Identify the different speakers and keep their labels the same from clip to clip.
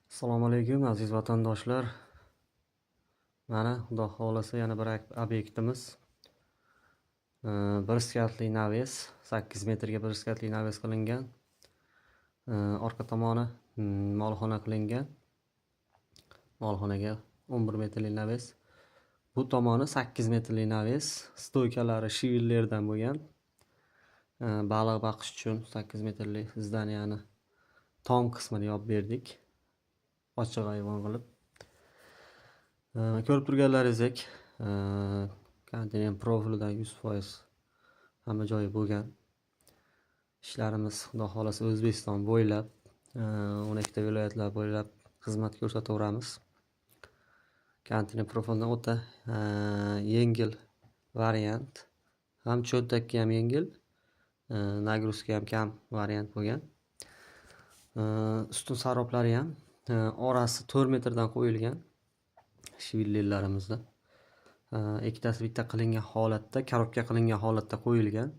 Speaker 1: Assalomu alaykum, aziz vatandoshlar. Mana, Xudo xohlasa, yana bir obyektimiz. Bir скат li навес, 8 metrga bir скат li навес qilingan. Orqa tomoni molxona qilingan. Molxonaga 11 metrli навес. Bu tomoni 8 metrli навес, стойка lari швеллер dan bo'lgan. Baliq baqish uchun 8 metrli здания ni tom qismini yopib berdik. Ochiq ayvon qilib. Ko'rib turganlaringizdek, konteyner profilidan 100% hamma joyi bo'lgan. Ishlarimiz, Xudo xohlasa, O'zbekiston bo'ylab, 12 ta viloyatlar bo'ylab xizmat ko'rsataveramiz. Konteyner profildan o'ta yengil variant. Ham cho'ntakka ham yengil, нагрузка ham kam variant bo'lgan. Ustun saroblari ham orasi 4 metrdan qo'yilgan швеллер larimizda. Ikkitasi bitta qilingan holatda, коробка qilingan holatda qo'yilgan.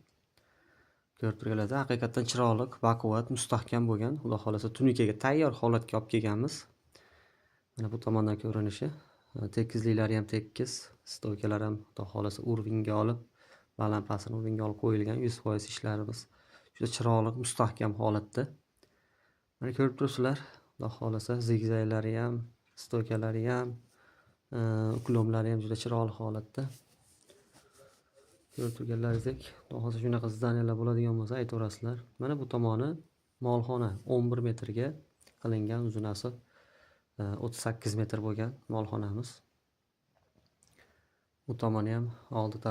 Speaker 1: Ko'rib turganlaringizdek, haqiqatdan chiroyli, baquvvat, mustahkam bo'lgan. Xudo xohlasa, tunukaga tayyor holatga olib kelganmiz. Mana bu tomondan ko'rinishi. Tekizliklari ham tekis, стойка lar ham, Xudo xohlasa, уровень ga olib, baland pastini уровень ga olib qo'yilgan. 100% ishlarimiz juda chiroyli, mustahkam holatda. Mana, ko'rib turibsizlar, Xudo xohlasa, zigzaglari ham, стойка lari ham, уклон lari ham juda chiroyli holatda. Ko'rib turganlaringizdek, Xudo xohlasa, shunaqa здания lar bo'ladigan bo'lsa, aytaverasizlar. Mana bu tomoni molxona, 11 metrga qilingan, uzunasi 38 metr bo'lgan molxonamiz. Bu tomoni ham oldi.